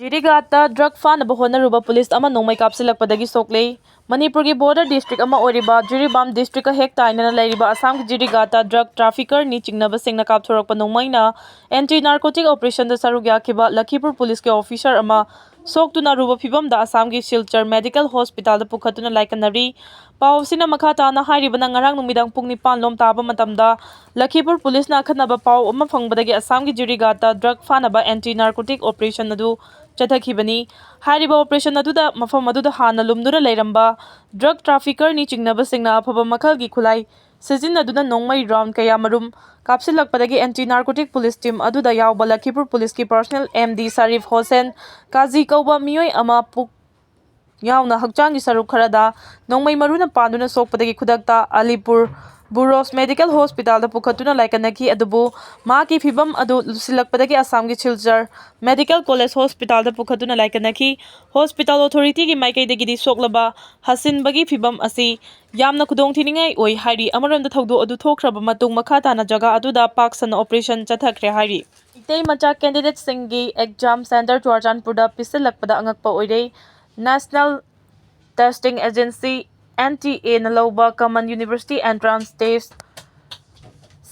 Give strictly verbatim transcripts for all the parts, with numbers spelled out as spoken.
ꯖꯤꯔꯤꯒꯥꯠꯇ drug ꯐꯥꯅꯕ ꯍꯣꯠꯅꯔꯨꯕ police ꯑꯃ ꯅꯣꯡꯃꯩ ꯀꯥꯞꯁꯤꯜꯂꯛꯄꯗꯒꯤ ꯁꯣꯛꯂꯦ꯫ ꯃꯅꯤꯄꯨꯔꯒꯤ ꯕꯣꯔꯗꯔ ꯗꯤꯁꯇ꯭ꯔꯤꯛ ꯑꯃ ꯑꯣꯏꯔꯤꯕ ꯖꯤꯔꯤꯕꯥꯝ ꯗꯤꯁꯇ꯭ꯔꯤꯛꯀ ꯍꯦꯛ ꯇꯥꯏꯅꯅ ꯂꯩꯔꯤꯕ ꯑꯁꯥꯝꯒꯤ ꯖꯤꯔꯤꯒꯥꯠꯇ ꯗ꯭ꯔꯒ ꯇ꯭ꯔꯥꯐꯤꯀꯔꯅꯤ ꯆꯤꯡꯅꯕꯁꯤꯡꯅ ꯀꯥꯞꯊꯣꯔꯛꯄ ꯅꯣꯡꯃꯩꯅ ꯑꯦꯟꯇꯤ ꯅꯥꯔꯀꯣꯇꯤꯛ ꯑꯣꯄꯔꯦꯁꯟꯗ ꯁꯔꯨꯛ ꯌꯥꯈꯤꯕ ꯂꯈꯤꯄꯨꯔ ꯄꯨꯂꯤꯁꯀꯤ ꯑꯣꯐꯤꯁꯔ ꯑꯃ ꯁꯣꯛꯇꯨꯅ ꯑꯔꯨꯕ ꯐꯤꯕꯝꯗ ꯑꯁꯥꯝꯒꯤ ꯁꯤꯜꯆꯔ ꯃꯦꯗꯤꯀꯦꯜ ꯍꯣꯁꯄꯤꯇꯥꯜꯗ ꯄꯨꯈꯠꯇꯨꯅ ꯂꯥꯏꯀꯠꯅꯔꯤ꯫ ꯄꯥꯎ ꯑꯁꯤꯅ ꯃꯈꯥ ꯇꯥꯅ ꯍꯥꯏꯔꯤꯕꯅ ꯉꯔꯥꯡ ꯅꯨꯃꯤꯗꯥꯡ ꯄꯨꯡ ꯅꯤꯄꯥꯟ ꯂꯣꯝ ꯇꯥꯕ ꯃꯇꯝꯗ ꯂꯈꯤꯄꯨꯔ ꯄꯨꯂꯤꯁꯅ ꯑꯈꯟꯅꯕ ꯄꯥꯎ ꯑꯃ ꯐꯪꯕꯗꯒꯤ ꯑꯁꯥꯝꯒꯤ ꯖꯤꯔꯤꯒꯥꯠꯇ ꯗ꯭ꯔꯒ ꯐꯥꯅꯕ ꯑꯦꯟꯇꯤ ꯅꯥꯔꯀꯣꯇꯤꯛ ꯑꯣꯄꯔꯦꯁꯟ ꯑꯗꯨ ꯆꯠꯊꯈꯤꯕꯅꯤ꯫ ꯍꯥꯏꯔꯤꯕ ꯑꯣꯄꯔꯦꯁꯟ ꯑꯗꯨꯗ ꯃꯐꯝ ꯑꯗꯨꯗ ꯍꯥꯟꯅ ꯂꯨꯝꯗꯨꯅ ꯂꯩꯔꯝꯕ ꯗ꯭ꯔꯒ ꯇ꯭ꯔꯥꯐꯤꯀꯔꯅꯤ ꯆꯤꯡꯅꯕꯁꯤꯡꯅ ꯑꯐꯕ ꯃꯈꯜꯒꯤ ꯈꯨꯠꯂꯥꯏ ꯁꯤꯖꯤꯟꯅꯗꯨꯅ ꯅꯣꯡꯃꯩ ꯔꯥꯎꯟ ꯀꯌꯥ ꯃꯔꯨꯝ ꯀꯥꯞꯁꯤꯜꯂꯛꯄꯗꯒꯤ ꯑꯦꯟꯇꯤ ꯅꯥꯔꯀꯣꯇꯤꯛ ꯄꯨꯂꯤꯁ ꯇꯤꯝ ꯑꯗꯨꯗ ꯌꯥꯎꯕ ꯂꯈꯤꯄꯨꯔ ꯄꯨꯂꯤꯁꯀꯤ ꯄꯔꯁꯅꯦꯜ ꯑꯦꯝ ꯗꯤ ꯁꯔꯤꯐ ꯍꯣꯁꯦꯟ ꯀꯥꯖꯤ ꯀꯧꯕ ꯃꯤꯑꯣꯏ ꯑꯃ ꯄꯨꯛ ꯌꯥꯎꯅ ꯍꯛꯆꯥꯡꯒꯤ ꯁꯔꯨꯛ ꯈꯔꯗ ꯅꯣꯡꯃꯩ ꯃꯔꯨꯅ ꯄꯥꯟꯗꯨꯅ ꯁꯣꯛꯄꯗꯒꯤ ꯈꯨꯗꯛꯇ ꯑꯂꯤꯄꯨꯔ ꯕꯨꯔꯣꯁ ꯃꯦꯗꯤꯀꯦꯜ ꯍꯣꯁꯄꯤꯇꯥꯜꯗ ꯄꯨꯈꯠꯇꯨꯅ ꯂꯥꯏꯀꯠꯅꯈꯤ꯫ ꯑꯗꯨꯕꯨ ꯃꯍꯥꯛꯀꯤ ꯐꯤꯕꯝ ꯑꯗꯨ ꯂꯨꯁꯤꯜꯂꯛꯄꯗꯒꯤ ꯑꯁꯥꯝꯒꯤ ꯁꯤꯜꯆꯔ ꯃꯦꯗꯤꯀꯦꯜ ꯀꯣꯂꯦꯖ ꯍꯣꯁꯄꯤꯇꯥꯜꯗ ꯄꯨꯈꯠꯇꯨꯅ ꯂꯥꯏꯀꯠꯅꯈꯤ꯫ ꯍꯣꯁꯄꯤꯇꯥꯜ ꯑꯣꯊꯣꯔꯤꯇꯤꯒꯤ ꯃꯥꯏꯀꯩꯗꯒꯤꯗꯤ ꯁꯣꯛꯂꯕ ꯍꯁꯤꯟꯕꯒꯤ ꯐꯤꯕꯝ ꯑꯁꯤ ꯌꯥꯝꯅ ꯈꯨꯗꯣꯡꯊꯤꯅꯤꯡꯉꯥꯏ ꯑꯣꯏ ꯍꯥꯏꯔꯤ꯫ ꯑꯃꯔꯣꯝꯗ ꯊꯧꯗꯣꯛ ꯑꯗꯨ ꯊꯣꯛꯈ꯭ꯔꯕ ꯃꯇꯨꯡ ꯃꯈꯥ ꯇꯥꯅ ꯖꯒꯥ ꯑꯗꯨꯗ ꯄꯥꯛ ꯁꯟꯅ ꯑꯣꯄꯔꯦꯁꯟ ꯆꯠꯊꯈ꯭ꯔꯦ ꯍꯥꯏꯔꯤ꯫ ꯃꯩꯇꯩ ꯃꯆꯥ ꯀꯦꯟꯗꯤꯗꯦꯠꯁꯤꯡꯒꯤ ꯑꯦꯛꯖꯥꯝ ꯁꯦꯟꯇꯔ ꯆꯨꯔꯆꯥꯟꯄꯨꯔꯗ ꯄꯤꯁꯤꯜꯂꯛꯄꯗ ꯑꯉꯛꯄ ꯑꯣꯏꯔꯦ꯫ National Testing Agency, N T ꯑꯦꯅ ꯂꯧꯕ Common university entrance Test,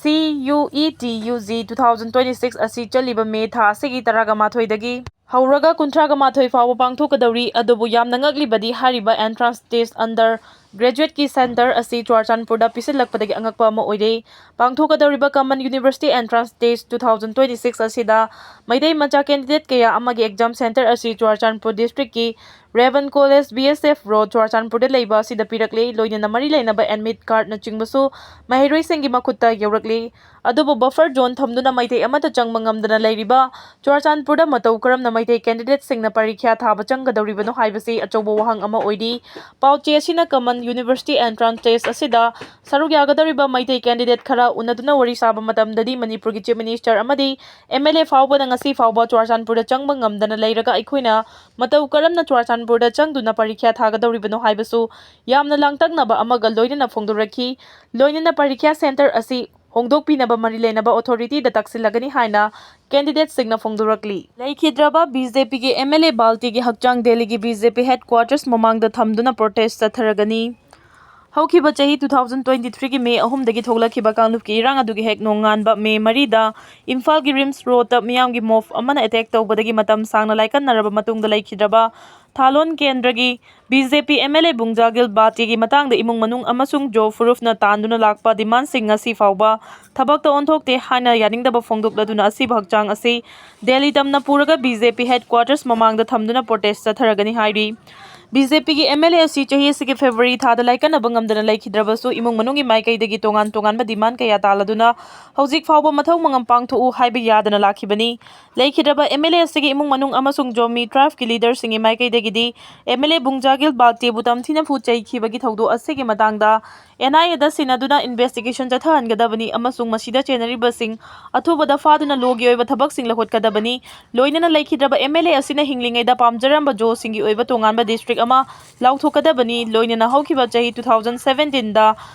C U E T U G, two thousand twenty six ꯑꯁꯤ ꯆꯠꯂꯤꯕ ꯃꯦ ꯊꯥ ꯑꯁꯤꯒꯤ ꯇꯔꯥꯃꯥꯊꯣꯏꯗꯒꯤ ꯍꯧꯔꯒ ꯀꯨꯟꯊ꯭ꯔꯥꯒ ꯃꯥꯊꯣꯏ ꯐꯥꯎꯕ ꯄꯥꯡꯊꯣꯛꯀꯗꯧꯔꯤ꯫ ꯑꯗꯨꯕꯨ ꯌꯥꯝꯅ ꯉꯛꯂꯤꯕꯗꯤ ꯍꯥꯏꯔꯤꯕ ꯑꯦꯟꯇ꯭ꯔꯥꯟꯁ ꯇꯦꯁ ꯑꯟꯗꯔ ꯒ꯭ꯔꯦꯖꯨꯑꯦꯠꯀꯤ ꯁꯦꯟꯇꯔ ꯑꯁꯤ ꯆꯨꯔꯆꯥꯟꯄꯨꯔꯗ ꯄꯤꯁꯤꯜꯂꯛꯄꯗꯒꯤ ꯑꯉꯛꯄ ꯑꯃ ꯑꯣꯏꯔꯦ꯫ ꯄꯥꯡꯊꯣꯛꯀꯗꯧꯔꯤꯕ common university entrance test two thousand twenty six ꯑꯁꯤꯗ ꯃꯩꯇꯩ ꯃꯆꯥ ꯀꯦꯟꯗꯤꯗꯦꯠ ꯀꯌꯥ ꯑꯃꯒꯤ ꯑꯦꯛꯖꯥꯝ ꯁꯦꯟꯇꯔ ꯑꯁꯤ ꯆꯨꯔꯆꯥꯟꯄꯨꯔ ꯗꯤꯁꯇ꯭ꯔꯤꯛꯀꯤ ꯔꯦꯕꯟ ꯀꯣꯂꯦꯖ, ꯕꯤ ꯑꯦꯁ ꯑꯦꯐ ꯔꯣꯗ, ꯆꯨꯔꯆꯥꯟꯄꯨꯔꯗ ꯂꯩꯕ ꯑꯁꯤꯗ ꯄꯤꯔꯛꯂꯦ꯫ ꯂꯣꯏꯅꯅ ꯃꯔꯤ ꯂꯩꯅꯕ ꯑꯦꯗꯃꯤꯠ ꯀꯥꯔꯗꯅꯆꯤꯡꯕꯁꯨ ꯃꯍꯩꯔꯣꯏꯁꯤꯡꯒꯤ ꯃꯈꯨꯠꯇ ꯌꯧꯔꯛꯂꯤ꯫ ꯑꯗꯨꯕꯨ ꯕꯐꯔ ꯖꯣꯟ ꯊꯝꯗꯨꯅ ꯃꯩꯇꯩ ꯑꯃꯠꯇ ꯆꯪꯕ ꯉꯝꯗꯅ ꯂꯩꯔꯤꯕ ꯆꯨꯔꯆꯥꯟꯄꯨꯔꯗ ꯃꯇꯧ ꯀꯔꯝꯅ ꯃꯩꯇꯩ ꯀꯦꯟꯗꯤꯗꯦꯠꯁꯤꯡꯅ ꯄꯔꯤꯈ꯭ꯌꯥ ꯊꯥꯕ ꯆꯪꯒꯗꯧꯔꯤꯕꯅꯣ ꯍꯥꯏꯕꯁꯤ ꯑꯆꯧꯕ ꯋꯥꯍꯪ ꯑꯃ ꯑꯣꯏꯔꯤ꯫ ꯄꯥꯎꯆꯦ ꯑꯁꯤꯅ ꯀꯃꯟ ꯌꯨꯅꯤꯚꯔꯁꯤꯇꯤ ꯑꯦꯟꯇ꯭ꯔꯥꯟꯁ ꯇꯦꯁ ꯑꯁꯤꯗ ꯁꯔꯨꯛ ꯌꯥꯒꯗꯧꯔꯤꯕ ꯃꯩꯇꯩ ꯀꯦꯟꯗꯤꯗꯦꯠ ꯈꯔ ꯎꯅꯗꯨꯅ ꯋꯥꯔꯤ ꯁꯥꯕ ꯃꯇꯝꯗꯗꯤ ꯃꯅꯤꯄꯨꯔꯒꯤ ꯆꯤꯐ ꯃꯤꯅꯤꯁꯇꯔ ꯑꯃꯗꯤ ꯑꯦꯝ ꯑꯦꯜ ꯑꯦ ꯐꯥꯎꯕꯅ ꯉꯁꯤ ꯐꯥꯎꯕ ꯆꯨꯔꯆꯥꯟꯄꯨꯔꯗ ꯆꯪꯕ ꯉꯝꯗꯅ ꯂꯩꯔꯒ ꯑꯩꯈꯣꯏꯅ ꯃꯇꯧ ꯀꯔꯝꯅ ꯆꯨꯔꯆꯥꯟꯄꯨꯔꯗ ꯆꯪꯗꯨꯅ ꯄꯔꯤꯈ꯭ꯌꯥ ꯊꯥꯒꯗꯧꯔꯤꯕꯅꯣ ꯍꯥꯏꯕꯁꯨ ꯌꯥꯝꯅ ꯂꯥꯡꯇꯛꯅꯕ ꯑꯃꯒ ꯂꯣꯏꯅꯅ ꯐꯣꯡꯗꯣꯔꯛꯈꯤ꯫ ꯂꯣꯏꯅꯅ ꯄꯔꯤꯈ꯭ꯌꯥ ꯁꯦꯟꯇꯔ ꯑꯁꯤ ꯍꯣꯡꯗꯣꯛꯄꯤꯅꯕ ꯃꯔꯤ ꯂꯩꯅꯕ ꯑꯣꯊꯣꯔꯤꯇꯤꯗ ꯇꯛꯁꯤꯜꯂꯒꯅꯤ ꯍꯥꯏꯅ ꯀꯦꯟꯗꯤꯗꯦꯠꯁꯤꯡꯅ ꯐꯣꯡꯗꯣꯔꯛꯂꯤ꯫ ꯂꯩꯈꯤꯗ꯭ꯔꯕ ꯕꯤ ꯖꯦ ꯄꯤꯒꯤ ꯑꯦꯝ ꯑꯦꯜ ꯑꯦ ꯕꯥꯜꯇꯤꯒꯤ ꯍꯛꯆꯥꯡ ꯗꯦꯜꯂꯤꯒꯤ ꯕꯤ ꯖꯦ ꯄꯤ ꯍꯦꯗꯀ꯭ꯋꯥꯔꯇꯔꯁ ꯃꯃꯥꯡꯗ ꯊꯝꯗꯨꯅ ꯄ꯭ꯔꯣꯇꯦꯁ ꯆꯠꯊꯔꯒꯅꯤ꯫ ꯍꯧꯈꯤꯕ ꯆꯍꯤ two thousand twenty threeꯒꯤ ꯃꯦ ꯑꯍꯨꯝꯗꯒꯤ ꯊꯣꯛꯂꯛꯈꯤꯕ ꯀꯥꯡꯂꯨꯞꯀꯤ ꯏꯔꯥꯡ ꯑꯗꯨꯒꯤ ꯍꯦꯛ ꯅꯣꯡꯉꯥꯟꯕ ꯃꯦ ꯃꯔꯤꯗ ꯏꯝꯐꯥꯜꯒꯤ ꯔꯤꯝꯁ ꯔꯣꯗꯇ ꯃꯤꯌꯥꯝꯒꯤ ꯃꯣꯕ ꯑꯃꯅ ꯑꯦꯇꯦꯛ ꯇꯧꯕꯗꯒꯤ ꯃꯇꯝ ꯁꯥꯡꯅ ꯂꯥꯏꯀꯠꯅꯔꯕ ꯃꯇꯨꯡꯗ ꯂꯩꯈꯤꯗ꯭ꯔꯕ ꯊꯥꯂꯣꯟ ꯀꯦꯟꯗ꯭ꯔꯒꯤ B J P M L A ꯕꯨꯡꯖꯥꯒꯤꯜ ꯕꯥꯇꯤꯒꯤ ꯃꯇꯥꯡꯗ ꯏꯃꯨꯡ ꯃꯅꯨꯡ ꯑꯃꯁꯨꯡ ꯖꯣ ꯐꯨꯔꯨꯐꯅ ꯇꯥꯟꯗꯨꯅ ꯂꯥꯛꯄ ꯗꯤꯃꯥꯟꯁꯤꯡ ꯉꯁꯤ ꯐꯥꯎꯕ ꯊꯕꯛꯇ ꯑꯣꯟꯊꯣꯛꯇꯦ ꯍꯥꯏꯅ ꯌꯥꯅꯤꯡꯗꯕ ꯐꯣꯡꯗꯣꯛꯂꯗꯨꯅ ꯑꯁꯤꯕ ꯍꯛꯆꯥꯡ ꯑꯁꯤ ꯗꯦꯜꯂꯤ ꯇꯝꯅ ꯄꯨꯔꯒ ꯕꯤ ꯖꯦ ꯄꯤ ꯍꯦꯗꯀ꯭ꯋꯥꯔꯇꯔꯁ ꯃꯃꯥꯡꯗ ꯊꯝꯗꯨꯅ ꯄ꯭ꯔꯣꯇꯦꯁ ꯆꯠꯊꯔꯒꯅꯤ ꯍꯥꯏꯔꯤ꯫ ꯕꯤ ꯖꯦ ꯄꯤꯒꯤ ꯑꯦꯝ ꯑꯦꯜ ꯑꯦ ꯑꯁꯤ ꯆꯍꯤ ꯑꯁꯤꯒꯤ ꯐꯦꯕ꯭ꯔꯨꯋꯥꯔꯤ ꯊꯥꯗ ꯂꯥꯏꯀꯠꯅꯕ ꯉꯝꯗꯅ ꯂꯩꯈꯤꯗ꯭ꯔꯕꯁꯨ ꯏꯃꯨꯡ ꯃꯅꯨꯡꯒꯤ ꯃꯥꯏꯀꯩꯗꯒꯤ ꯇꯣꯉꯥꯟ ꯇꯣꯉꯥꯟꯕ ꯗꯤꯃꯥꯟ ꯀꯌꯥ ꯇꯥꯜꯂꯗꯨꯅ ꯍꯧꯖꯤꯛ ꯐꯥꯎꯕ ꯃꯊꯧ ꯃꯉꯝ ꯄꯥꯡꯊꯣꯛꯎ ꯍꯥꯏꯕ ꯌꯥꯗꯅ ꯂꯥꯛꯈꯤꯕꯅꯤ꯫ ꯂꯩꯈꯤꯗ꯭ꯔꯕ ꯑꯦꯝ ꯑꯦꯜ ꯑꯦ ꯑꯁꯤꯒꯤ ꯏꯃꯨꯡ ꯃꯅꯨꯡ ꯑꯃꯁꯨꯡ ꯖꯣꯃꯤ ꯇ꯭ꯔꯥꯏꯕꯀꯤ ꯂꯤꯗꯔꯁꯤꯡꯒꯤ ꯃꯥꯏꯀꯩꯗꯒꯤꯗꯤ ꯑꯦꯝ ꯑꯦꯜ ꯑꯦ ꯕꯨꯡꯖꯥꯒꯤꯜ ꯕꯥꯜꯇꯦꯕꯨ ꯇꯝꯊꯤꯅ ꯐꯨ ꯆꯩꯈꯤꯕꯒꯤ ꯊꯧꯗꯣꯛ ꯑꯁꯤꯒꯤ ꯃꯇꯥꯡꯗ ꯑꯦꯟ ꯑꯥꯏ ꯑꯦꯗ ꯁꯤꯟꯅꯗꯨꯅ ꯏꯟꯚꯦꯁꯇꯤꯒꯦꯁꯟ ꯆꯠꯊꯍꯟꯒꯗꯕꯅꯤ ꯑꯃꯁꯨꯡ ꯃꯁꯤꯗ ꯆꯦꯟꯅꯔꯤꯕꯁꯤꯡ ꯑꯊꯨꯕꯗ ꯐꯥꯗꯨꯅ ꯂꯣꯒꯤ ꯑꯣꯏꯕ ꯊꯕꯛꯁꯤꯡ ꯂꯧꯈꯠꯀꯗꯕꯅꯤ꯫ ꯂꯣꯏꯅꯅ ꯂꯩꯈꯤꯗ꯭ꯔꯕ ꯑꯦꯝ ꯑꯦꯜ ꯑꯦ ꯑꯁꯤꯅ ꯍꯤꯡꯂꯤꯉꯩꯗ ꯄꯥꯝꯖꯔꯝꯕ ꯖꯣꯁꯤꯡꯒꯤ ꯑꯣꯏꯕ ꯇꯣꯉꯥꯟꯕ ꯗꯤꯁꯇ꯭ꯔꯤꯛ ꯑꯃ ꯂꯥꯎꯊꯣꯛꯀꯗꯕꯅꯤ꯫ ꯂꯣꯏꯅꯅ ꯍꯧꯈꯤꯕ ꯆꯍꯤ two thousand seventeenꯗ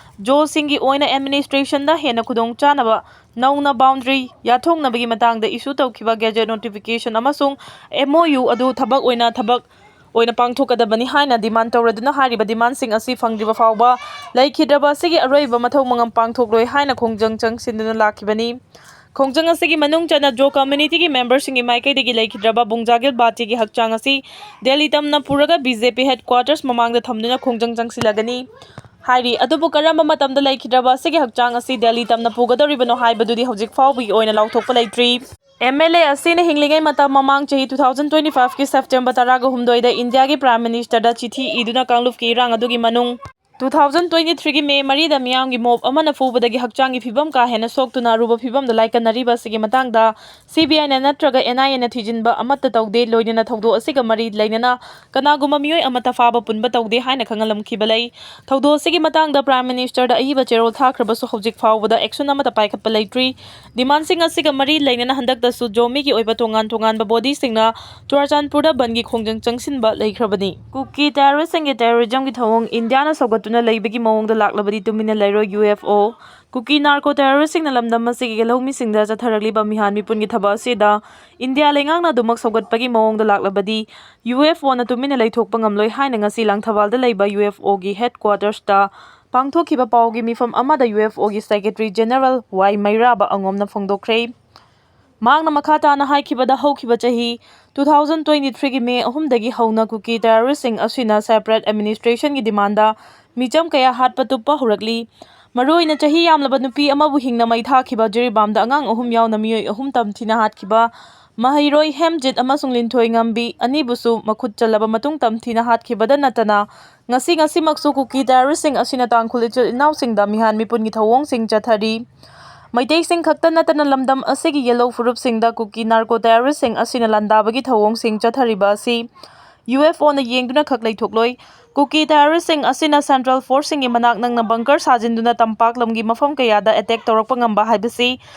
ꯖꯣꯁꯤꯡꯒꯤ ꯑꯣꯏꯅ ꯑꯦꯗꯃꯤꯅꯤꯁꯇ꯭ꯔꯦꯁꯟꯗ ꯍꯦꯟꯅ ꯈꯨꯗꯣꯡꯆꯥꯅꯕ ꯅꯧꯅ ꯕꯥꯎꯟꯗꯔꯤ ꯌꯥꯊꯣꯛꯅꯕꯒꯤ ꯃꯇꯥꯡꯗ ꯏꯁꯨ ꯇꯧꯈꯤꯕ ꯒꯦꯖꯦꯠ ꯅꯣꯇꯤꯐꯤꯀꯦꯁꯟ ꯑꯃꯁꯨꯡ ꯑꯦꯝ ꯑꯣ ꯌꯨ ꯑꯗꯨ ꯊꯕꯛ ꯑꯣꯏꯅ ꯊꯕꯛ ꯑꯣꯏꯅ ꯄꯥꯡꯊꯣꯛꯀꯗꯕꯅꯤ ꯍꯥꯏꯅ ꯗꯤꯃꯥꯟ ꯇꯧꯔꯗꯨꯅ ꯍꯥꯏꯔꯤꯕ ꯗꯤꯃꯥꯟꯁꯤꯡ ꯑꯁꯤ ꯐꯪꯗ꯭ꯔꯤꯕ ꯐꯥꯎꯕ ꯂꯩꯈꯤꯗ꯭ꯔꯕ ꯑꯁꯤꯒꯤ ꯑꯔꯣꯏꯕ ꯃꯊꯧ ꯃꯉꯝ ꯄꯥꯡꯊꯣꯛꯂꯣꯏ ꯍꯥꯏꯅ ꯈꯣꯡꯖꯪ ꯆꯪꯁꯤꯟꯗꯨꯅ ꯂꯥꯛꯈꯤꯕꯅꯤ꯫ ꯈꯣꯡꯖꯪ ꯑꯁꯤꯒꯤ ꯃꯅꯨꯡ ꯆꯟꯅ ꯖꯣ ꯀꯝꯃ꯭ꯌꯨꯅꯤꯇꯤꯒꯤ ꯃꯦꯝꯕꯔꯁꯤꯡꯒꯤ ꯃꯥꯏꯀꯩꯗꯒꯤ ꯂꯩꯈꯤꯗ꯭ꯔꯕ ꯕꯨꯡꯖꯥꯒꯤꯜ ꯕꯥꯇꯤꯒꯤ ꯍꯛꯆꯥꯡ ꯑꯁꯤ ꯗꯦꯜꯂꯤ ꯇꯝꯅ ꯄꯨꯔꯒ ꯕꯤ ꯖꯦ ꯄꯤ ꯍꯦꯗꯀ꯭ꯋꯥꯔꯇꯔꯁ ꯃꯃꯥꯡꯗ ꯊꯝꯗꯨꯅ ꯈꯣꯡꯖꯪ ꯆꯪꯁꯤꯜꯂꯒꯅꯤ ꯍꯥꯏꯔꯤ꯫ ꯑꯗꯨꯕꯨ ꯀꯔꯝꯕ ꯃꯇꯝꯗ ꯂꯩꯈꯤꯗ꯭ꯔꯕ ꯑꯁꯤꯒꯤ ꯍꯛꯆꯥꯡ ꯑꯁꯤ ꯗꯦꯜꯂꯤ ꯇꯝꯅ ꯄꯨꯒꯗꯧꯔꯤꯕꯅꯣ ꯍꯥꯏꯕꯗꯨꯗꯤ ꯍꯧꯖꯤꯛ ꯐꯥꯎꯕꯒꯤ ꯑꯣꯏꯅ ꯂꯥꯎꯊꯣꯛꯄ ꯂꯩꯇ꯭ꯔꯤ꯫ ꯑꯦꯝ ꯑꯦꯜ ꯑꯦ ꯑꯁꯤꯅ ꯍꯤꯡꯂꯤꯉꯩ ꯃꯇꯝ ꯃꯃꯥꯡ ꯆꯍꯤ two thousand twenty fiveꯀꯤ ꯁꯦꯞꯇꯦꯝꯕꯔ ꯇꯔꯥꯒ ꯍꯨꯝꯗꯣꯏꯗ ꯏꯟꯗꯤꯌꯥꯒꯤ ꯄ꯭ꯔꯥꯏꯝ ꯃꯤꯅꯤꯁꯇꯔꯗ ꯆꯤꯊꯤ ꯏꯗꯨꯅ ꯀꯥꯡꯂꯨꯞꯀꯤ ꯏꯔꯥꯡ ꯑꯗꯨꯒꯤ ꯃꯅꯨꯡ two thousand twenty threeꯒꯤ ꯃꯦ ꯃꯔꯤꯗ ꯃꯤꯌꯥꯝꯒꯤ ꯃꯣꯕ ꯑꯃꯅ ꯐꯨꯕꯗꯒꯤ ꯍꯛꯆꯥꯡꯒꯤ ꯐꯤꯕꯝ ꯀꯥ ꯍꯦꯟꯅ ꯁꯣꯛꯇꯨꯅ ꯑꯔꯨꯕ ꯐꯤꯕꯝꯗ ꯂꯥꯏꯀꯠꯅꯔꯤꯕ ꯑꯁꯤꯒꯤ ꯃꯇꯥꯡꯗ ꯁꯤ ꯕꯤ ꯑꯥꯏꯅ ꯅꯠꯇ꯭ꯔꯒ ꯑꯦꯟ ꯑꯥꯏ ꯑꯦꯅ ꯊꯤꯖꯤꯟꯕ ꯑꯃꯠꯇ ꯇꯧꯗꯦ꯫ ꯂꯣꯏꯅꯅ ꯊꯧꯗꯣꯛ ꯑꯁꯤꯒ ꯃꯔꯤ ꯂꯩꯅꯅ ꯀꯅꯥꯒꯨꯝꯕ ꯃꯤꯑꯣꯏ ꯑꯃꯠꯇ ꯐꯥꯕ ꯄꯨꯟꯕ ꯇꯧꯗꯦ ꯍꯥꯏꯅ ꯈꯪꯍꯜꯂꯝꯈꯤꯕ ꯂꯩ꯫ ꯊꯧꯗꯣꯛ ꯑꯁꯤꯒꯤ ꯃꯇꯥꯡꯗ ꯄ꯭ꯔꯥꯏꯝ ꯃꯤꯅꯤꯁꯇꯔꯗ ꯑꯏꯕ ꯆꯦꯔꯣꯜ ꯊꯥꯈ꯭ꯔꯕꯁꯨ ꯍꯧꯖꯤꯛ ꯐꯥꯎꯕꯗ ꯑꯦꯛꯁꯟ ꯑꯃꯠꯇ ꯄꯥꯏꯈꯠꯄ ꯂꯩꯇ꯭ꯔꯤ꯫ ꯗꯤꯃꯥꯟꯁꯤꯡ ꯑꯁꯤꯒ ꯃꯔꯤ ꯂꯩꯅꯅ ꯍꯟꯗꯛꯇꯁꯨ ꯖꯣꯃꯤꯒꯤ ꯑꯣꯏꯕ ꯇꯣꯉꯥꯟ ꯇꯣꯉꯥꯟꯕ ꯕꯣꯗꯤꯁꯤꯡꯅ ꯆꯨꯔꯥꯆꯥꯟꯄꯨꯔꯗ ꯕꯟꯒꯤ ꯈꯣꯡꯖꯪ ꯆꯪꯁꯤꯟꯕ ꯂꯩꯈ꯭ꯔꯕꯅꯤ꯫ ꯀꯨꯀꯤ ꯇꯦꯔꯣꯔꯤꯁꯁꯤꯡꯒꯤ ꯇꯦꯔꯣꯔꯤꯖꯝꯒꯤ ꯊꯧꯑꯣꯡ ꯏꯟꯗꯤꯌꯥꯅ ꯁꯧꯒꯠꯇꯨꯅ ꯂꯩꯕꯒꯤ ꯃꯑꯣꯡꯗ ꯂꯥꯛꯂꯕꯗꯤ ꯇꯨꯃꯤꯟꯅ ꯂꯩꯔꯣꯏ ꯌꯨ ꯑꯦꯐ ꯑꯣ꯫ ꯀꯨꯀꯤ ꯅꯥꯔꯀꯣ ꯇꯦꯔꯣꯔꯤꯁꯁꯤꯡꯅ ꯂꯝꯗꯝ ꯑꯁꯤꯒꯤ ꯂꯧꯃꯤꯁꯤꯡꯗ ꯆꯠꯊꯔꯛꯂꯤꯕ ꯃꯤꯍꯥꯠ ꯃꯤꯄꯨꯟꯒꯤ ꯊꯕꯛ ꯑꯁꯤꯗ ꯏꯟꯗꯤꯌꯥ ꯂꯩꯉꯥꯛꯅ ꯑꯗꯨꯃꯛ ꯁꯧꯒꯠꯄꯒꯤ ꯃꯑꯣꯡꯗ ꯂꯥꯛꯂꯕꯗꯤ ꯌꯨ ꯑꯦꯐ ꯑꯣꯅ ꯇꯨꯃꯤꯟꯅ ꯂꯩꯊꯣꯛꯄ ꯉꯝꯂꯣꯏ ꯍꯥꯏꯅ ꯉꯁꯤ ꯂꯥꯡꯊꯕꯥꯜꯗ ꯂꯩꯕ ꯌꯨ ꯑꯦꯐ ꯑꯣꯒꯤ ꯍꯦꯗꯀ꯭ꯋꯥꯇꯔꯁꯇ ꯄꯥꯡꯊꯣꯛꯈꯤꯕ ꯄꯥꯎꯒꯤ ꯃꯤꯐꯝ ꯑꯃꯗ ꯌꯨ ꯑꯦꯐ ꯑꯣꯒꯤ ꯁꯦꯀ꯭ꯔꯦꯇꯔꯤ ꯖꯦꯅꯔꯦꯜ ꯋꯥꯏ ꯃꯩꯔꯥꯕ ꯑꯉꯣꯝꯅ ꯐꯣꯡꯗꯣꯛꯈ꯭ꯔꯦ꯫ ꯃꯍꯥꯛꯅ ꯃꯈꯥ ꯇꯥꯅ ꯍꯥꯏꯈꯤꯕꯗ, ꯍꯧꯈꯤꯕ ꯆꯍꯤ two thousand twenty three ꯒꯤ ꯃꯦ ꯑꯍꯨꯝꯗꯒꯤ ꯍꯧꯅ ꯀꯨꯀꯤ ꯇꯦꯔꯣꯔꯤꯁꯁꯤꯡ ꯑꯁꯤꯅ ꯁꯦꯄꯔꯦꯠ ꯑꯦꯗꯃꯤꯅꯤꯁꯇ꯭ꯔꯦꯁꯟꯒꯤ ꯗꯤꯃꯥꯟꯗ ꯃꯤꯆꯝ ꯀꯌꯥ ꯍꯥꯠꯄ ꯇꯨꯞꯄ ꯍꯧꯔꯛꯂꯤ꯫ ꯃꯔꯨꯑꯣꯏꯅ ꯆꯍꯤ ꯌꯥꯝꯂꯕ ꯅꯨꯄꯤ ꯑꯃꯕꯨ ꯍꯤꯡꯅ ꯃꯩ ꯊꯥꯈꯤꯕ ꯖꯤꯔꯤꯕꯥꯝꯗ ꯑꯉꯥꯡ ꯑꯍꯨꯝ ꯌꯥꯎꯅ ꯃꯤꯑꯣꯏ ꯑꯍꯨꯝ ꯇꯝꯊꯤꯅ ꯍꯥꯠꯈꯤꯕ ꯃꯍꯩꯔꯣꯏ ꯍꯦꯝꯖꯤꯠ ꯑꯃꯁꯨꯡ ꯂꯤꯟꯊꯣꯏ ꯉꯝꯕꯤ ꯑꯅꯤꯕꯨꯁꯨ ꯃꯈꯨꯠ ꯆꯜꯂꯕ ꯃꯇꯨꯡ ꯇꯝꯊꯤꯅ ꯍꯥꯠꯈꯤꯕꯗ ꯅꯠꯇꯅ, ꯉꯁꯤ ꯉꯁꯤꯃꯛꯁꯨ ꯀꯨꯀꯤ ꯇꯦꯔꯣꯔꯤꯁꯁꯤꯡ ꯑꯁꯤꯅ ꯇꯥꯡꯈꯨꯜ ꯏꯆꯤꯜ ꯏꯅꯥꯎꯁꯤꯡꯗ ꯃꯤꯍꯥꯠ ꯃꯤꯄꯨꯟꯒꯤ ꯊꯧꯑꯣꯡꯁꯤꯡ ꯆꯠꯊꯔꯤ꯫ ꯃꯩꯇꯩꯁꯤꯡ ꯈꯛꯇ ꯅꯠꯇꯅ ꯂꯝꯗꯝ ꯑꯁꯤꯒꯤ ꯌꯦꯜꯍꯧ ꯐꯨꯔꯨꯞꯁꯤꯡꯗ ꯀꯨꯀꯤ ꯅꯥꯔꯀꯣ ꯇꯦꯔꯣꯔꯤꯁꯁꯤꯡ ꯑꯁꯤꯅ ꯂꯥꯟꯗꯥꯕꯒꯤ ꯊꯧꯑꯣꯡꯁꯤꯡ ꯆꯠꯊꯔꯤꯕ ꯑꯁꯤ ꯌꯨ ꯑꯦꯐ ꯑꯣꯅ ꯌꯦꯡꯗꯨꯅ ꯈꯛ ꯂꯩꯊꯣꯛꯂꯣꯏ꯫ ꯀꯨꯀꯤ ꯇꯦꯔꯣꯔꯤꯁꯁꯤꯡ ꯑꯁꯤꯅ ꯁꯦꯟꯇ꯭ꯔꯦꯜ ꯐꯣꯔꯁꯁꯤꯡꯒꯤ ꯃꯅꯥꯛ ꯅꯛꯅ ꯕꯪꯀꯔ ꯁꯥꯖꯤꯟꯗꯨꯅ ꯇꯝꯄꯥꯛ ꯂꯝꯒꯤ ꯃꯐꯝ ꯀꯌꯥꯗ ꯑꯦꯇꯦꯛ ꯇꯧꯔꯛꯄ ꯉꯝꯕ ꯍꯥꯏꯕꯁꯤ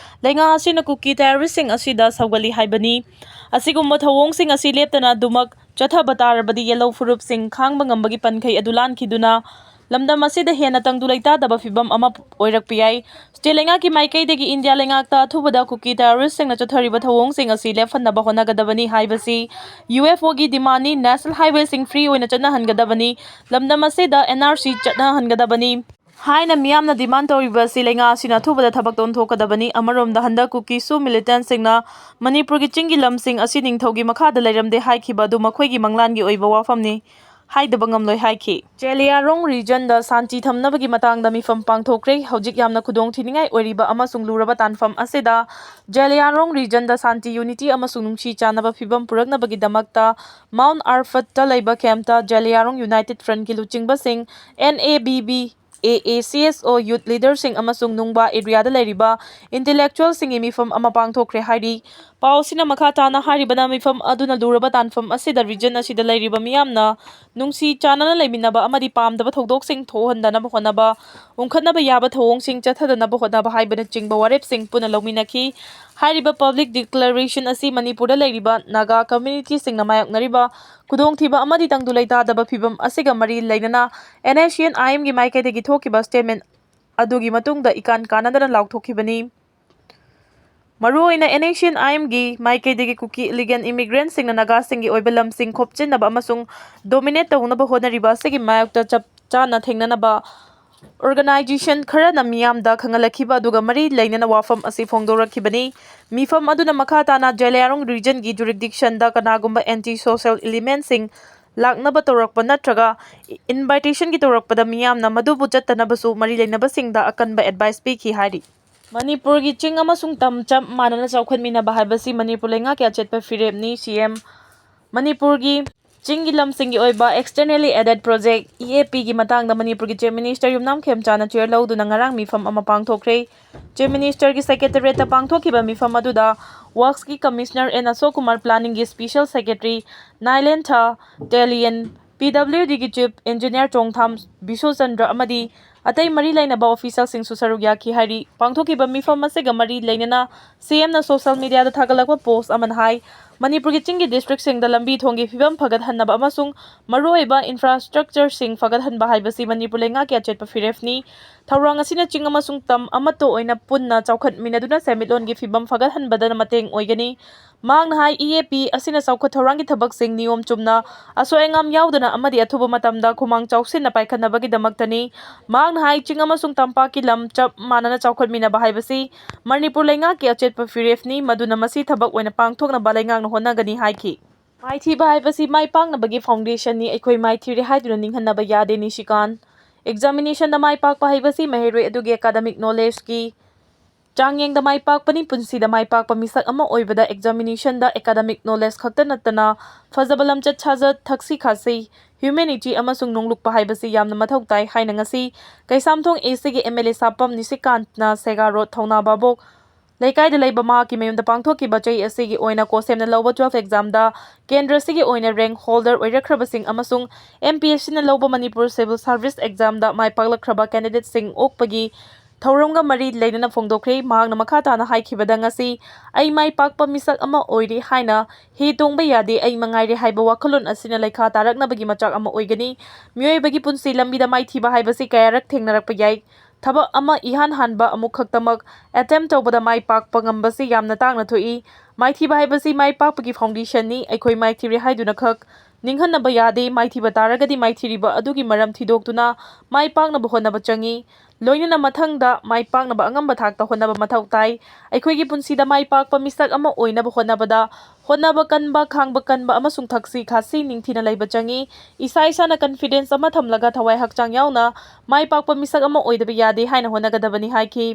ꯂꯩꯉꯥꯛ ꯑꯁꯤꯅ ꯀꯨꯀꯤ ꯇꯦꯔꯣꯔꯤꯁꯁꯤꯡ ꯑꯁꯤꯗ ꯁꯧꯒꯠꯂꯤ ꯍꯥꯏꯕꯅꯤ꯫ ꯑꯁꯤꯒꯨꯝꯕ ꯊꯧꯑꯣꯡꯁꯤꯡ ꯑꯁꯤ ꯂꯦꯞꯇꯅ ꯑꯗꯨꯃꯛ ꯆꯠꯊꯕ ꯇꯥꯔꯕꯗꯤ ꯌꯦꯜꯍꯧ ꯐꯨꯔꯨꯞꯁꯤꯡ ꯈꯥꯡꯕ ꯉꯝꯕꯒꯤ ꯄꯟꯈꯩ ꯑꯗꯨ ꯂꯥꯟꯈꯤꯗꯨꯅ ꯂꯝꯗꯝ ꯑꯁꯤꯗ ꯍꯦꯟꯅ ꯇꯪꯗꯨ ꯂꯩꯇꯥꯗꯕ ꯐꯤꯕꯝ ꯑꯃ ꯑꯣꯏꯔꯛꯄ ꯌꯥꯏ꯫ ꯁ꯭ꯇꯦꯠ ꯂꯩꯉꯥꯛꯀꯤ ꯃꯥꯏꯀꯩꯗꯒꯤ ꯏꯟꯗꯤꯌꯥ ꯂꯩꯉꯥꯛꯇ ꯑꯊꯨꯕꯗ ꯀꯨꯀꯤ ꯇꯦꯔꯣꯔꯤꯁꯁꯤꯡꯅ ꯆꯠꯊꯔꯤꯕ ꯊꯧꯑꯣꯡꯁꯤꯡ ꯑꯁꯤ ꯂꯦꯞꯍꯟꯅꯕ ꯍꯣꯠꯅꯒꯗꯕꯅꯤ ꯍꯥꯏꯕꯁꯤ ꯌꯨ ꯑꯦꯐ ꯑꯣꯒꯤ ꯗꯤꯃꯥꯟꯅꯤ꯫ ꯅꯦꯁꯅꯦꯜ ꯍꯥꯏꯋꯦꯁꯤꯡ ꯐ꯭ꯔꯤ ꯑꯣꯏꯅ ꯆꯠꯅꯍꯟꯒꯗꯕꯅꯤ꯫ ꯂꯝꯗꯝ ꯑꯁꯤꯗ ꯑꯦꯟ ꯑꯥꯔ ꯁꯤ ꯆꯠꯅꯍꯟꯒꯗꯕꯅꯤ ꯍꯥꯏꯅ ꯃꯤꯌꯥꯝꯅ ꯗꯤꯃꯥꯟ ꯇꯧꯔꯤꯕ ꯑꯁꯤ ꯂꯩꯉꯥꯛ ꯑꯁꯤꯅ ꯑꯊꯨꯕꯗ ꯊꯕꯛꯇ ꯑꯣꯟꯊꯣꯛꯀꯗꯕꯅꯤ꯫ ꯑꯃꯔꯣꯝꯗ ꯍꯟꯗꯛ ꯀꯨꯀꯤꯁꯨ ꯃꯤꯂꯤꯇꯦꯟꯠꯁꯤꯡꯅ ꯃꯅꯤꯄꯨꯔꯒꯤ ꯆꯤꯡꯒꯤ ꯂꯝꯁꯤꯡ ꯑꯁꯤ ꯅꯤꯡꯊꯧꯒꯤ ꯃꯈꯥꯗ ꯂꯩꯔꯝꯗꯦ ꯍꯥꯏꯈꯤꯕ ꯑꯗꯨ ꯃꯈꯣꯏꯒꯤ ꯃꯪꯂꯥꯟꯒꯤ ꯑꯣꯏꯕ ꯋꯥꯐꯝꯅꯤ꯫ ꯍꯥꯏꯗꯕ ꯉꯝꯂꯣꯏ ꯍꯥꯏꯈꯤ꯫ ꯖꯦꯂꯤꯌꯥꯡꯔꯣꯡ ꯔꯤꯖꯟꯗ ꯁꯥꯟꯇꯤ ꯊꯝꯅꯕꯒꯤ ꯃꯇꯥꯡꯗ ꯃꯤꯐꯝ ꯄꯥꯡꯊꯣꯛꯈ꯭ꯔꯦ꯫ ꯍꯧꯖꯤꯛ ꯌꯥꯝꯅ ꯈꯨꯗꯣꯡ ꯊꯤꯅꯤꯡꯉꯥꯏ ꯑꯣꯏꯔꯤꯕ ꯑꯃꯁꯨꯡ ꯂꯨꯔꯕ ꯇꯥꯟꯐꯝ ꯑꯁꯤꯗ ꯖꯦꯂꯤꯌꯥꯡꯔꯣꯡ ꯔꯤꯖꯟꯗ ꯁꯥꯟꯇꯤ, ꯌꯨꯅꯤꯇꯤ ꯑꯃꯁꯨꯡ ꯅꯨꯡꯁꯤ ꯆꯥꯟꯅꯕ ꯐꯤꯕꯝ ꯄꯨꯔꯛꯅꯕꯒꯤꯗꯃꯛꯇ ꯃꯥꯎꯟꯠ ꯑꯥꯔꯐꯠꯇ ꯂꯩꯕ ꯀꯦꯝꯞꯇ ꯖꯦꯂꯤꯌꯥꯡꯔꯣꯡ ꯌꯨꯅꯥꯏꯇꯦꯗ ꯐ꯭ꯔꯟꯠꯀꯤ ꯂꯨꯆꯤꯡꯕꯁꯤꯡ, N A B B, A A C S ꯑꯣ, ꯌꯨꯊ ꯂꯤꯗꯔꯁꯤꯡ ꯑꯃꯁꯨꯡ ꯅꯨꯡꯕꯥ ꯑꯦꯔꯤꯌꯥꯗ ꯂꯩꯔꯤꯕ ꯏꯟꯇꯦꯂꯦꯛꯆꯨꯋꯦꯜꯁꯤꯡꯒꯤ ꯃꯤꯐꯝ ꯑꯃ ꯄꯥꯡꯊꯣꯛꯈ꯭ꯔꯦ ꯍꯥꯏꯔꯤ꯫ ꯄꯥꯎ ꯑꯁꯤꯅ ꯃꯈꯥ ꯇꯥꯅ ꯍꯥꯏꯔꯤꯕꯅ, ꯃꯤꯐꯝ ꯑꯗꯨꯅ ꯂꯨꯔꯕ ꯇꯥꯟꯐꯝ ꯑꯁꯤꯗ ꯔꯤꯖꯟ ꯑꯁꯤꯗ ꯂꯩꯔꯤꯕ ꯃꯤꯌꯥꯝꯅ ꯅꯨꯡꯁꯤ ꯆꯥꯟꯅꯅ ꯂꯩꯃꯤꯟꯅꯕ ꯑꯃꯗꯤ ꯄꯥꯝꯗꯕ ꯊꯧꯗꯣꯛꯁꯤꯡ ꯊꯣꯛꯍꯟꯗꯅꯕ ꯍꯣꯠꯅꯕ, ꯎꯪꯈꯠꯅꯕ ꯌꯥꯕ ꯊꯧꯑꯣꯡꯁꯤꯡ ꯆꯠꯊꯗꯅꯕ ꯍꯣꯠꯅꯕ ꯍꯥꯏꯕꯅꯆꯤꯡꯕ ꯋꯥꯔꯦꯞꯁꯤꯡ ꯄꯨꯟꯅ ꯂꯧꯃꯤꯟꯅꯈꯤ꯫ ꯍꯥꯏꯔꯤꯕ ꯄꯕ꯭ꯂꯤꯛ ꯗꯤꯀ꯭ꯂꯥꯔꯦꯁꯟ ꯑꯁꯤ ꯃꯅꯤꯄꯨꯔꯗ ꯂꯩꯔꯤꯕ ꯅꯥꯒꯥ ꯀꯝꯃ꯭ꯌꯨꯅꯤꯇꯤꯁꯤꯡꯅ ꯃꯥꯌꯣꯛꯅꯔꯤꯕ ꯈꯨꯗꯣꯡꯊꯤꯕ ꯑꯃꯗꯤ ꯇꯪꯗꯨ ꯂꯩꯇꯥꯗꯕ ꯐꯤꯕꯝ ꯑꯁꯤꯒ ꯃꯔꯤ ꯂꯩꯅꯅ NSCN-IMꯒꯤ ꯃꯥꯏꯀꯩꯗꯒꯤ ꯊꯣꯛꯈꯤꯕ ꯁ꯭ꯇꯦꯠꯃꯦꯟ ꯑꯗꯨꯒꯤ ꯃꯇꯨꯡꯗ ꯏꯀꯥꯟ ꯀꯥꯟꯅꯗꯅ ꯂꯥꯎꯊꯣꯛꯈꯤꯕꯅꯤ꯫ ꯃꯔꯨꯑꯣꯏꯅ NSCN-IMꯒꯤ ꯃꯥꯏꯀꯩꯗꯒꯤ ꯀꯨꯀꯤ ꯏꯂꯤꯒꯦꯜ ꯏꯃꯤꯒ꯭ꯔꯦꯟꯁꯤꯡꯅ ꯅꯥꯒꯥꯁꯤꯡꯒꯤ ꯑꯣꯏꯕ ꯂꯝꯁꯤꯡ ꯈꯣꯞꯆꯤꯟꯅꯕ ꯑꯃꯁꯨꯡ ꯗꯣꯃꯤꯅꯦꯠ ꯇꯧꯅꯕ ꯍꯣꯠꯅꯔꯤꯕ ꯑꯁꯤꯒꯤ ꯃꯥꯌꯣꯛꯇ ꯆꯞ ꯆꯥꯅ ꯊꯦꯡꯅꯅꯕ ꯑꯣꯔꯒꯅꯥꯏꯖꯦꯁꯟ ꯈꯔꯅ ꯃꯤꯌꯥꯝꯗ ꯈꯪꯍꯜꯂꯛꯈꯤꯕ ꯑꯗꯨꯒ ꯃꯔꯤ ꯂꯩꯅꯅ ꯋꯥꯐꯝ ꯑꯁꯤ ꯐꯣꯡꯗꯣꯔꯛꯈꯤꯕꯅꯤ꯫ ꯃꯤꯐꯝ ꯑꯗꯨꯅ ꯃꯈꯥ ꯇꯥꯅ ꯖꯦꯂꯤꯌꯥꯡꯔꯣꯡ ꯔꯤꯖꯟꯒꯤ ꯖꯨꯔꯤꯗꯤꯛꯁꯟꯗ ꯀꯅꯥꯒꯨꯝꯕ ꯑꯦꯟꯇꯤ ꯁꯣꯁꯤꯌꯦꯜ ꯏꯂꯤꯃꯦꯟꯁꯤꯡ ꯂꯥꯛꯅꯕ ꯇꯧꯔꯛꯄ ꯅꯠꯇ꯭ꯔꯒ ꯏꯟꯚꯥꯏꯇꯦꯁꯟꯒꯤ ꯇꯧꯔꯛꯄꯗ ꯃꯤꯌꯥꯝꯅ ꯃꯗꯨꯕꯨ ꯆꯠꯇꯅꯕꯁꯨ ꯃꯔꯤ ꯂꯩꯅꯕꯁꯤꯡꯗ ꯑꯀꯟꯕ ꯑꯦꯗꯚꯥꯏꯁ ꯄꯤꯈꯤ ꯍꯥꯏꯔꯤ꯫ ꯃꯅꯤꯄꯨꯔꯒꯤ ꯆꯤꯡ ꯑꯃꯁꯨꯡ ꯇꯝ ꯆꯞ ꯃꯥꯟꯅꯅ ꯆꯥꯎꯈꯠꯃꯤꯟꯅꯕ ꯍꯥꯏꯕꯁꯤ ꯃꯅꯤꯄꯨꯔ ꯂꯩꯉꯥꯛꯀꯤ ꯑꯆꯦꯠꯄ ꯐꯤꯔꯦꯞꯅꯤ꯫ CM ꯃꯅꯤꯄꯨꯔꯒꯤ ꯆꯤꯡꯒꯤ ꯂꯝꯁꯤꯡꯒꯤ ꯑꯣꯏꯕ Externally Aided Project, EAPꯒꯤ ꯃꯇꯥꯡꯗ ꯃꯅꯤꯄꯨꯔꯒꯤ Chief Minister ꯌꯨꯝꯅꯥꯝ ꯈꯦꯝꯆꯥꯅ chair ꯂꯧꯗꯨꯅ ꯉꯔꯥꯡ ꯃꯤꯐꯝ ꯑꯃ ꯄꯥꯡꯊꯣꯛꯈ꯭ꯔꯦ꯫ Chief Ministerꯒꯤ Secretariatꯇ ꯄꯥꯡꯊꯣꯛꯈꯤꯕ ꯃꯤꯐꯝ ꯑꯗꯨꯗ Worksꯀꯤ Commissioner N ꯑꯁꯣꯛ Kumar, Planningꯒꯤ Special Secretary ꯅꯥꯏꯂꯦꯟꯊ ꯇꯦꯂꯤꯌꯟ, PWDꯒꯤ Chief Engineer ꯆꯣꯡꯊꯥꯝ ꯕꯤꯁꯣꯆꯟꯗ꯭ꯔ ꯑꯃꯗꯤ ꯑꯇꯩ ꯃꯔꯤ ꯂꯩꯅꯕ officialꯁꯤꯡꯁꯨ ꯁꯔꯨꯛ ꯌꯥꯈꯤ ꯍꯥꯏꯔꯤ꯫ ꯄꯥꯡꯊꯣꯛꯈꯤꯕ ꯃꯤꯐꯝ ꯑꯁꯤꯒ ꯃꯔꯤ ꯂꯩꯅꯅ CMꯅ social mediaꯗ ꯊꯥꯒꯠꯂꯛꯄ post ꯑꯃꯅ ꯍꯥꯏ, ꯃꯅꯤꯄꯨꯔꯒꯤ ꯆꯤꯡꯒꯤ districtꯁꯤꯡꯗ ꯂꯝꯕꯤ ꯊꯣꯡꯒꯤ ꯐꯤꯕꯝ ꯐꯒꯠꯍꯟꯅꯕ ꯑꯃꯁꯨꯡ ꯃꯔꯨꯑꯣꯏꯕ infrastructureꯁꯤꯡ ꯐꯒꯠꯍꯟꯕ ꯍꯥꯏꯕꯁꯤ ꯃꯅꯤꯄꯨꯔ ꯂꯩꯉꯥꯛꯀꯤ ꯑꯆꯦꯠꯄ ꯐꯤꯔꯦꯞꯅꯤ꯫ ꯊꯧꯔꯥꯡ ꯑꯁꯤꯅ ꯆꯤꯡ ꯑꯃꯁꯨꯡ ꯇꯝ ꯑꯃꯠꯇ ꯑꯣꯏꯅ ꯄꯨꯟꯅ ꯆꯥꯎꯈꯠꯃꯤꯟꯅꯗꯨꯅ ꯁꯦꯟꯃꯤꯠꯂꯣꯟꯒꯤ ꯐꯤꯕꯝ ꯐꯒꯠꯍꯟꯕꯗ ꯃꯇꯦꯡ ꯑꯣꯏꯒꯅꯤ꯫ ꯃꯍꯥꯛꯅ ꯍꯥꯏ, EAP ꯑꯁꯤꯅ ꯆꯥꯎꯈꯠ ꯊꯧꯔꯥꯡꯒꯤ ꯊꯕꯛꯁꯤꯡ ꯅꯤꯌꯣꯝ ꯆꯨꯝꯅ, ꯑꯁꯣꯏ ꯑꯉꯥꯝ ꯌꯥꯎꯗꯅ ꯑꯃꯗꯤ ꯑꯊꯨꯕ ꯃꯇꯝꯗ ꯈꯨꯃꯥꯡ ꯆꯥꯎꯁꯤꯟꯅ ꯄꯥꯏꯈꯠꯅꯕꯒꯤꯗꯃꯛꯇꯅꯤ꯫ ꯃꯍꯥꯛꯅ ꯍꯥꯏ, ꯆꯤꯡ ꯑꯃꯁꯨꯡ ꯇꯝꯄꯥꯛꯀꯤ ꯂꯝ ꯆꯞ ꯃꯥꯟꯅꯅ ꯆꯥꯎꯈꯠꯃꯤꯟꯅꯕ ꯍꯥꯏꯕꯁꯤ ꯃꯅꯤꯄꯨꯔ ꯂꯩꯉꯥꯛꯀꯤ ꯑꯆꯦꯠꯄ ꯐꯤꯔꯦꯞꯅꯤ, ꯃꯗꯨꯅ ꯃꯁꯤ ꯊꯕꯛ ꯑꯣꯏꯅ ꯄꯥꯡꯊꯣꯛꯅꯕ ꯂꯩꯉꯥꯛꯅ ꯍꯣꯠꯅꯒꯅꯤ ꯍꯥꯏꯈꯤ꯫ ꯃꯥꯏꯊꯤꯕ ꯍꯥꯏꯕꯁꯤ ꯃꯥꯏ ꯄꯥꯛꯅꯕꯒꯤ foundationꯅꯤ, ꯑꯩꯈꯣꯏ ꯃꯥꯏꯊꯤꯔꯦ ꯍꯥꯏꯗꯨꯅ ꯅꯤꯡꯍꯟꯅꯕ ꯌꯥꯗꯦ꯫ ꯅꯤꯁꯤꯀꯥꯟ꯫ Examinationꯗ ꯃꯥꯏ ꯄꯥꯛꯄ ꯍꯥꯏꯕꯁꯤ ꯃꯍꯩꯔꯣꯏ ꯑꯗꯨꯒꯤ academic knowledgeꯀꯤ ꯆꯥꯡꯌꯦꯡꯗ ꯃꯥꯏ ꯄꯥꯛꯄꯅꯤ꯫ ꯄꯨꯟꯁꯤꯗ ꯃꯥꯏ ꯄꯥꯛꯄ ꯃꯤꯁꯛ ꯑꯃ ꯑꯣꯏꯕꯗ examinationꯗ academic knowledge ꯈꯛꯇ ꯅꯠꯇꯅ ꯐꯖꯕ ꯂꯝꯆꯠ ꯁꯥꯖꯠ, ꯊꯛꯁꯤ ꯈꯥꯁꯤ, humanity ꯑꯃꯁꯨꯡ ꯅꯣꯡꯂꯨꯛꯄ ꯍꯥꯏꯕꯁꯤ ꯌꯥꯝꯅ ꯃꯊꯧ ꯇꯥꯏ ꯍꯥꯏꯅ ꯉꯁꯤ ꯀꯩꯁꯥꯝꯊꯣꯡ ACꯒꯤ MLA ꯁꯥꯄꯝ ꯅꯤꯁꯤꯀꯥꯟꯇꯅ ꯁꯦꯒꯥ ꯔꯣꯗ ꯊꯧꯅꯥ ꯚꯥꯕꯣꯛ ꯂꯩꯀꯥꯏꯗ ꯂꯩꯕ ꯃꯍꯥꯛꯀꯤ ꯃꯌꯨꯝꯗ ꯄꯥꯡꯊꯣꯛꯈꯤꯕ ꯆꯍꯤ ꯑꯁꯤꯒꯤ ꯑꯣꯏꯅ ꯀꯣꯁꯦꯝꯅ ꯂꯧꯕ twelve examꯗ ꯀꯦꯟꯗ꯭ꯔ ꯑꯁꯤꯒꯤ ꯑꯣꯏꯅ rank holder ꯑꯣꯏꯔꯛꯈ꯭ꯔꯕꯁꯤꯡ ꯑꯃꯁꯨꯡ M P S Cꯅ ꯂꯧꯕ Manipur Civil Service examꯗ ꯃꯥꯏ ꯄꯥꯛꯂꯛꯈ꯭ꯔꯕ candidateꯁꯤꯡ ꯑꯣꯛꯄꯒꯤ ꯊꯧꯔꯝꯒ ꯃꯔꯤ ꯂꯩꯅꯅ ꯐꯣꯡꯗꯣꯛꯈ꯭ꯔꯦ꯫ ꯃꯍꯥꯛꯅ ꯃꯈꯥ ꯇꯥꯅ ꯍꯥꯏꯈꯤꯕꯗ, "ꯉꯁꯤ ꯑꯩ ꯃꯥꯏ ꯄꯥꯛꯄ ꯃꯤꯁꯛ ꯑꯃ ꯑꯣꯏꯔꯦ ꯍꯥꯏꯅ ꯍꯤ ꯇꯣꯡꯕ ꯌꯥꯗꯦ, ꯑꯩ ꯃꯉꯥꯏꯔꯦ" ꯍꯥꯏꯕ ꯋꯥꯈꯜꯂꯣꯟ ꯑꯁꯤꯅ ꯂꯩꯈꯥ ꯇꯥꯔꯛꯅꯕꯒꯤ ꯃꯆꯥꯛ ꯑꯃ ꯑꯣꯏꯒꯅꯤ꯫ ꯃꯤꯑꯣꯏꯕꯒꯤ ꯄꯨꯟꯁꯤ ꯂꯝꯕꯤꯗ ꯃꯥꯏꯊꯤꯕ ꯍꯥꯏꯕꯁꯤ ꯀꯌꯥꯔꯛ ꯊꯦꯡꯅꯔꯛꯄ ꯌꯥꯏ꯫ ꯊꯕꯛ ꯑꯃ ꯏꯍꯥꯟ ꯍꯥꯟꯕ ꯑꯃꯨꯛ ꯈꯛꯇꯃꯛ attempt ꯇꯧꯕꯗ ꯃꯥꯏ ꯄꯥꯛꯄ ꯉꯝꯕꯁꯤ ꯌꯥꯝꯅ ꯇꯥꯡꯅ ꯊꯣꯛꯏ꯫ ꯃꯥꯏꯊꯤꯕ ꯍꯥꯏꯕꯁꯤ ꯃꯥꯏ ꯄꯥꯛꯄꯒꯤ foundationꯅꯤ꯫ ꯑꯩꯈꯣꯏ ꯃꯥꯏꯊꯤꯔꯦ ꯍꯥꯏꯗꯨꯅ ꯈꯛ ꯅꯤꯡꯍꯟꯅꯕ ꯌꯥꯗꯦ꯫ ꯃꯥꯏꯊꯤꯕ ꯇꯥꯔꯒꯗꯤ ꯃꯥꯏꯊꯤꯔꯤꯕ ꯑꯗꯨꯒꯤ ꯃꯔꯝ ꯊꯤꯗꯣꯛꯇꯨꯅ ꯃꯥꯏ ꯄꯥꯛꯅꯕ ꯍꯣꯠꯅꯕ ꯆꯪꯏ꯫ ꯂꯣꯏꯅꯅ ꯃꯊꯪꯗ ꯃꯥꯏ ꯄꯥꯛꯅꯕ ꯑꯉꯝꯕ ꯊꯥꯛꯇ ꯍꯣꯠꯅꯕ ꯃꯊꯧ ꯇꯥꯏ꯫ ꯑꯩꯈꯣꯏꯒꯤ ꯄꯨꯟꯁꯤꯗ ꯃꯥꯏ ꯄꯥꯛꯄ ꯃꯤꯁꯛ ꯑꯃ ꯑꯣꯏꯅꯕ ꯍꯣꯠꯅꯕꯗ ꯍꯣꯠꯅꯕ ꯀꯟꯕ, ꯈꯥꯡꯕ ꯀꯟꯕ ꯑꯃꯁꯨꯡ ꯊꯛꯁꯤ ꯈꯥꯁꯤ ꯅꯤꯡꯊꯤꯅ ꯂꯩꯕ ꯆꯪꯏ꯫ ꯏꯁꯥ ꯏꯁꯥꯅ confidence ꯑꯃ ꯊꯝꯂꯒ ꯊꯋꯥꯏ ꯍꯛꯆꯥꯡ ꯌꯥꯎꯅ ꯃꯥꯏ ꯄꯥꯛꯄ ꯃꯤꯁꯛ ꯑꯃ ꯑꯣꯏꯗꯕ ꯌꯥꯗꯦ ꯍꯥꯏꯅ ꯍꯣꯠꯅꯒꯗꯕꯅꯤ ꯍꯥꯏꯈꯤ꯫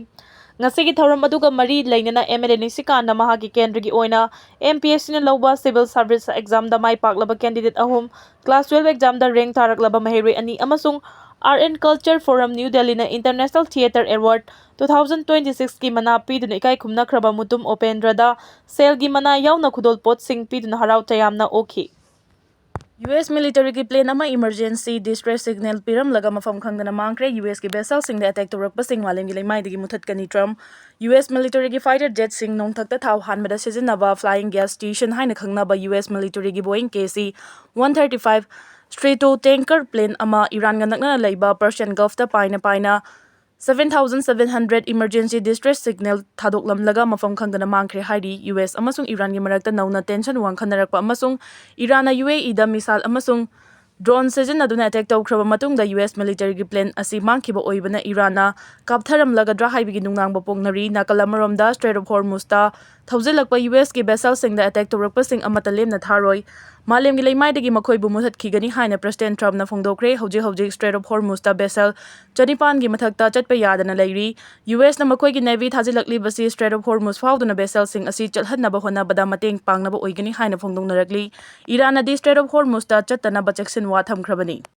ꯉꯁꯤꯒꯤ ꯊꯧꯔꯝ ꯑꯗꯨꯒ ꯃꯔꯤ ꯂꯩꯅꯅ M L A ꯅꯤꯁꯤꯀꯥꯟꯅ ꯃꯍꯥꯛꯀꯤ ꯀꯦꯟꯗ꯭ꯔꯒꯤ ꯑꯣꯏꯅ M P S Cꯅ ꯂꯧꯕ Civil Service examꯗ ꯃꯥꯏ ꯄꯥꯛꯂꯕ candidate ꯑꯍꯨꯝ, class twelve examꯗ rank ꯊꯥꯔꯛꯂꯕ ꯃꯍꯩꯔꯣꯏ ꯑꯅꯤ ꯑꯃꯁꯨꯡ Art and Culture Forum New Delhiꯅ International Theatre Award two thousand twenty sixꯀꯤ ꯃꯅꯥ ꯄꯤꯗꯨꯅ ꯏꯀꯥꯏ ꯈꯨꯝꯅꯈ꯭ꯔꯕ ꯃꯨꯇꯨꯝ ꯎꯄꯦꯟꯗ꯭ꯔꯗ ꯁꯦꯜꯒꯤ ꯃꯅꯥ ꯌꯥꯎꯅ ꯈꯨꯗꯣꯜꯄꯣꯠꯁꯤꯡ ꯄꯤꯗꯨꯅ ꯍꯔꯥꯎ ꯇꯌꯥꯝꯅ ꯑꯣꯛꯈꯤ꯫ U S militaryꯒꯤ plane ꯑꯃ emergency distress signal ꯄꯤꯔꯝꯂꯒ ꯃꯐꯝ ꯈꯪꯗꯅ ꯃꯥꯡꯈ꯭ꯔꯦ꯫ U Sꯀꯤ vesselꯁꯤꯡꯗ attack ꯇꯧꯔꯛꯄꯁꯤꯡ ꯃꯥꯂꯦꯝꯒꯤ ꯂꯩꯃꯥꯏꯗꯒꯤ ꯃꯨꯊꯠꯀꯅꯤ꯫ Trump, U S militaryꯒꯤ fighter jetꯁꯤꯡ ꯅꯣꯡꯊꯛꯇ ꯊꯥꯎ ꯍꯥꯟꯕꯗ ꯁꯤꯖꯤꯟꯅꯕ flying gas station ꯍꯥꯏꯅ ꯈꯪꯅꯕ U S militaryꯒꯤ Boeing K C one thirty-five Stratotanker plane ꯑꯃ ꯏꯔꯥꯟꯒ ꯅꯛꯅꯅ ꯂꯩꯕ Persian Gulfꯇ ꯄꯥꯏꯅ ꯄꯥꯏꯅ seven thousand seven hundred emergency distress signal ꯊꯥꯗꯣꯛꯂꯝꯂꯒ ꯃꯐꯝ ꯈꯪꯗꯅ ꯃꯥꯡꯈ꯭ꯔꯦ ꯍꯥꯏꯔꯤ꯫ U S ꯑꯃꯁꯨꯡ ꯏꯔꯥꯟꯒꯤ ꯃꯔꯛꯇ ꯅꯧꯅ tension ꯋꯥꯡꯈꯠꯅꯔꯛꯄ ꯑꯃꯁꯨꯡ ꯏꯔꯥꯟꯅ U A Eꯗ missile ꯑꯃꯁꯨꯡ drone ꯁꯤꯖꯤꯟꯅꯗꯨꯅ attack ꯇꯧꯈ꯭ꯔꯕ ꯃꯇꯨꯡꯗ U S militaryꯒꯤ plane ꯑꯁꯤ ꯃꯥꯡꯈꯤꯕ ꯑꯣꯏꯕꯅ ꯏꯔꯥꯟꯅ ꯀꯥꯞꯊꯔꯝꯂꯒꯗ꯭ꯔꯥ ꯍꯥꯏꯕꯒꯤ ꯅꯨꯡꯅꯥꯡꯕ ꯄꯣꯛꯅꯔꯤ꯫ ꯅꯥꯀꯜ ꯑꯃꯔꯣꯝꯗ Strait of Hormuzꯇ ꯊꯧꯖꯤꯜꯂꯛꯄ U Sꯀꯤ vesselꯁꯤꯡꯗ attack ꯇꯧꯔꯛꯄꯁꯤꯡ ꯑꯃꯠꯇ ꯂꯦꯝꯅ ꯊꯥꯔꯣꯏ꯫ ꯃꯥꯂꯦꯝꯒꯤ ꯂꯩꯃꯥꯏꯗꯒꯤ ꯃꯈꯣꯏꯕꯨ ꯃꯨꯊꯠꯈꯤꯒꯅꯤ ꯍꯥꯏꯅ President Trumpꯅ ꯐꯣꯡꯗꯣꯛꯈ꯭ꯔꯦ꯫ ꯍꯧꯖꯤꯛ ꯍꯧꯖꯤꯛ Strait of Hormuzꯇ vessel ꯆꯅꯤꯄꯥꯟꯒꯤ ꯃꯊꯛꯇ ꯆꯠꯄ ꯌꯥꯗꯅ ꯂꯩꯔꯤ꯫ U Sꯅ ꯃꯈꯣꯏꯒꯤ navy ꯊꯥꯖꯤꯜꯂꯛꯂꯤꯕꯁꯤ Strait of Hormuz ꯐꯥꯎꯗꯨꯅ vesselꯁꯤꯡ ꯑꯁꯤ ꯆꯠꯍꯟꯅꯕ ꯍꯣꯠꯅꯕꯗ ꯃꯇꯦꯡ ꯄꯥꯡꯅꯕ ꯑꯣꯏꯒꯅꯤ ꯍꯥꯏꯅ ꯐꯣꯡꯗꯣꯛꯅꯔꯛꯂꯤ꯫ ꯏꯔꯥꯟꯅꯗꯤ Strait of Hormuzꯇ ꯆꯠꯇꯅꯕ ꯆꯦꯛꯁꯤꯟꯋꯥ ꯊꯝꯈ꯭ꯔꯕꯅꯤ꯫